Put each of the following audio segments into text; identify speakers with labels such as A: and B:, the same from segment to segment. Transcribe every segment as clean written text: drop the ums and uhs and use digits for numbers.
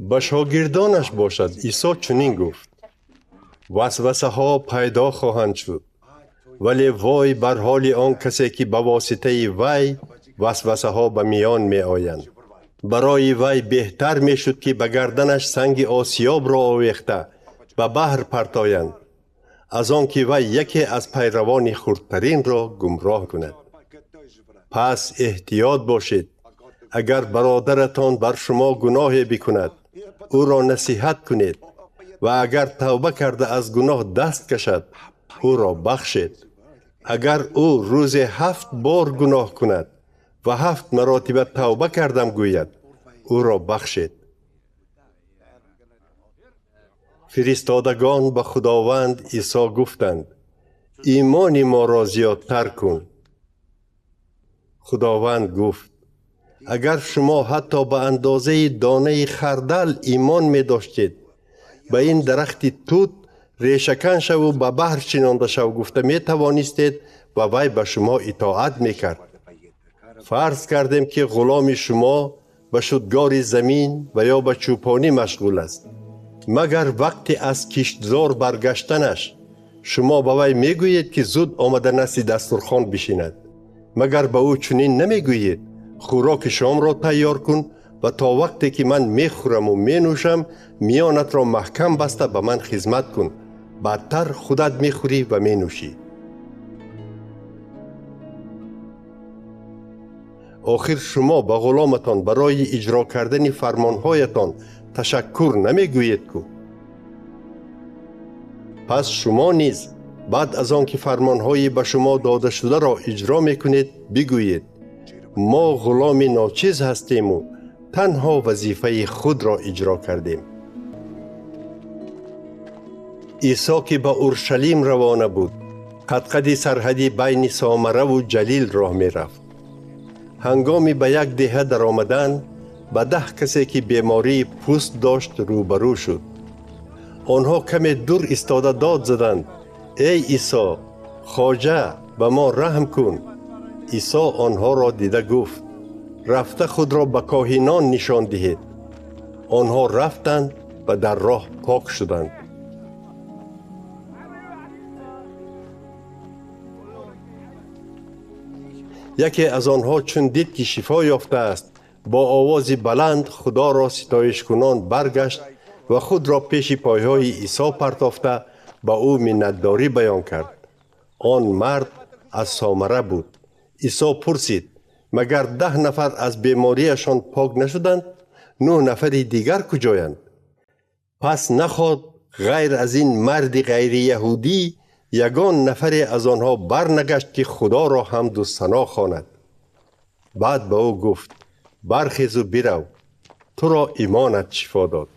A: Ба шогирдонаш бошад Исо чунин гуфт: васвасаҳо пайдо хоҳанд шуд, вале вой бар ҳоли он касе, ки ба воситаи вай васвасаҳо ба миён меоянд. Барои вай беҳтар мешуд, ки ба гарданаш санги осиёбро овехта ба баҳр партоянд, аз он ки вай яке аз пайравони хурдтаринро гумроҳ кунад. Пас эҳтиёт бошед. Агар бародаратон бар шумо гуноҳе бикунад, ӯро насиҳат кунед ва агар тавба карда аз гуноҳ даст кашад, ӯро бахшед. Агар ӯ рӯзе 7 бор гуноҳ кунад ва 7 маротиба тавба кардам гӯяд, ӯро бахшед. Фиристодагон ба Худованд Исо гуфтанд: имони моро зиёдтар кун. Худованд гуфт: агар шумо ҳатто ба андозаи донаи хардал имон медоштед, ба ин дарахти тут решакан шаву ба баҳр шинонда шав гуфта метавонистед ва вай ба шумо итоат мекард. Фарз кардем, ки ғуломи шумо ба шудгори замин ва ё ба чӯпонӣ машғул аст. Магар вақте аз киштзор баргаштанаш шумо ба вай мегӯед, ки зуд омада назди дастурхон бишинад? Магар ба ӯ чунин намегӯед: хӯроки шомро тайёр кун ва то вақте ки ман мехӯраму менӯшам, миёнатро маҳкам баста ба ман хизмат кун, баъдтар худат мехӯрӣ ва менӯшӣ. Охир шумо ба ғуломатон барои иҷро кардани фармонҳоятон ташаккур намегӯед ку? Пас шумо низ баъд аз он ки фармонҳои ба шумо додашударо иҷро мекунед, бигӯед: мо ғуломи ночиз ҳастему танҳо вазифаи худро иҷро кардем. Исо ки ба Уршалим равона буд, қадқади сарҳади байни Сомараву Ҷалил роҳ мерафт. Ҳангоми ба як деҳа даромадан, ба 10 касе, ки бемории пӯст дошт, рӯбарӯ шуд. Онҳо каме дур истода дод заданд: эй Исо, хоҷа, ба мо раҳм кун. Исо онҳоро дида гуфт: рафта худро ба коҳинон нишон диҳед. Онҳо рафтанд ва дар роҳ пок шуданд. Яке аз онҳо чун дид, ки шифо ёфтааст, бо овози баланд Худоро ситоишкунон баргашт ва худро пеши пойҳои Исо партофта ба ӯ миннатдорӣ баён кард. Он мард аз Сомара буд. Исо пурсид: магар 10 нафар аз бемориашон пок нашуданд? 9 нафари дигар куҷоянд? Пас наход ғайр аз ин марди ғайрияҳудӣ ягон нафаре аз онҳо барнагашт, ки Худоро ҳамду сано хонад. Баъд ба ӯ гуфт: бархезу бирав, туро имонат шифо дод.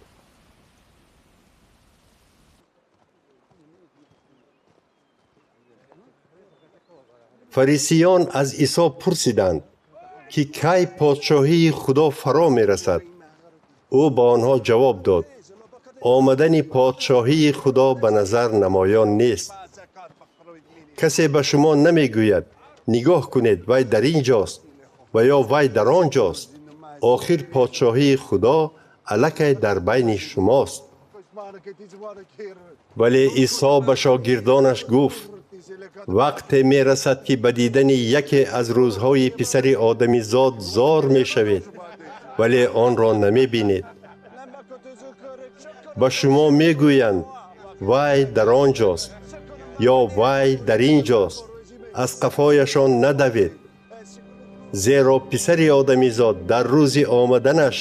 A: Фарисиён аз Исо пурсиданд, ки кай подшоҳии Худо фаро мерасад. Ӯ ба онҳо ҷавоб дод: омадани подшоҳии Худо ба назар намоён нест. Касе ба шумо намегӯяд: нигоҳ кунед, вай дар ин ҷост ва ё вай дар он ҷост. Охир подшоҳии Худо аллакай дар байни шумост. Вале Исо ба шогирдонаш гуфт: вақте мерасад, ки ба дидани яке аз рӯзҳои писари одамизод зор мешавед, вале онро намебинед. Ба шумо мегӯянд: вай дар он ҷост ё вай дар ин ҷост, аз қафояшон надавед. Зеро писари одамизод дар рӯзи омаданаш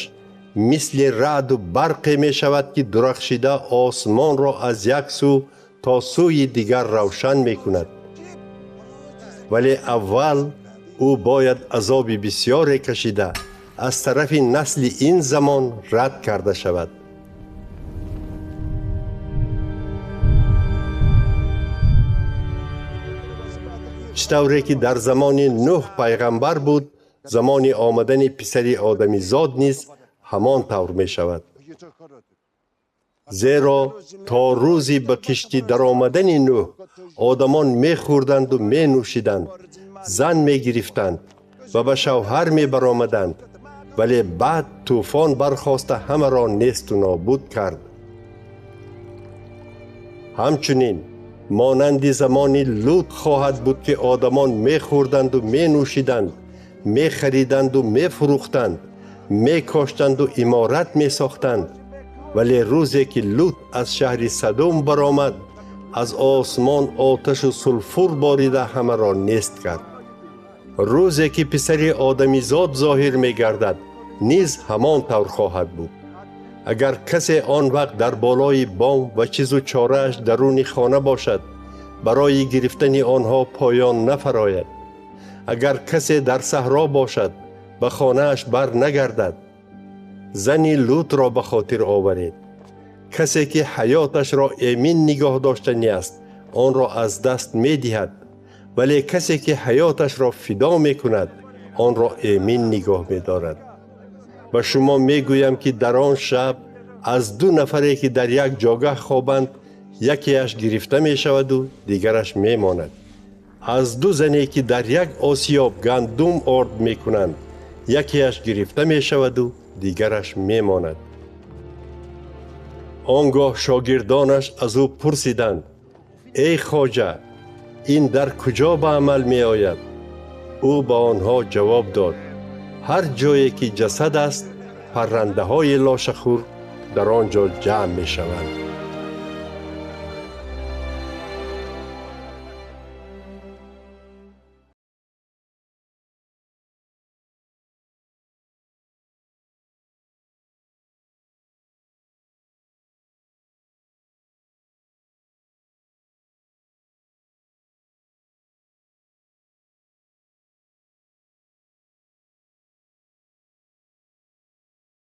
A: мисли раъду барқе мешавад, ки дурахшида осмонро аз як сӯ то сӯи дигар равшан мекунад. Вале аввал ӯ бояд азоби бисёре кашида аз тарафи насли ин замон рад карда шавад. Чӣ тавре ки дар замони Нӯҳ пайғамбар буд, замони омадани писари одамизод низ ҳамон тавр мешавад. Зеро то рӯзи ба киштӣ даромадани Нӯҳ одамон мехӯрданду менӯшиданд, зан мегирифтанд ва ба шавҳар мебаромаданд Вале баъд тӯфон бархоста ҳамаро несту нобуд кард. Ҳамчунин монанди замони Лут хоҳад буд, ки одамон мехӯрданду менӯшиданд, мехариданду мефурӯхтанд, мекоштанду иморат месохтанд. Вале рӯзе ки Лут аз шаҳри Садум баромад, аз осмон оташу сулфур борида ҳамаро нест кард. Рӯзе ки писари одамизод зоҳир мегардад, низ ҳамон тавр хоҳад буд. Агар касе он вақт дар болои бом ва чизу чорааш даруни хона бошад, барои гирифтани онҳо поён нафарояд. Агар касе дар саҳро бошад, ба хонааш бар нагардад. Зани Лутро ба хотир оваред. Касе ки ҳаёташро эмин нигоҳ доштанӣ аст, онро аз даст медиҳад, вале касе ки ҳаёташро фидо мекунад, онро эмин нигоҳ медорад. Ба шумо мегӯям, ки дар он шаб аз ду нафаре ки дар як ҷогаҳ хобанд, якеаш гирифта мешаваду дигараш мемонад. Аз ду зане ки дар як осиёб гандум орд мекунанд, якеаш гирифта мешаваду дигараш мемонад. Он гоҳ шогирдонаш аз ӯ пурсиданд: эй хоҷа, ин дар куҷо ба амал меояд? Ӯ ба онҳо ҷавоб дод: ҳар ҷое ки ҷасад аст, паррандаҳои лошахӯр дар он ҷо ҷамъ мешаванд.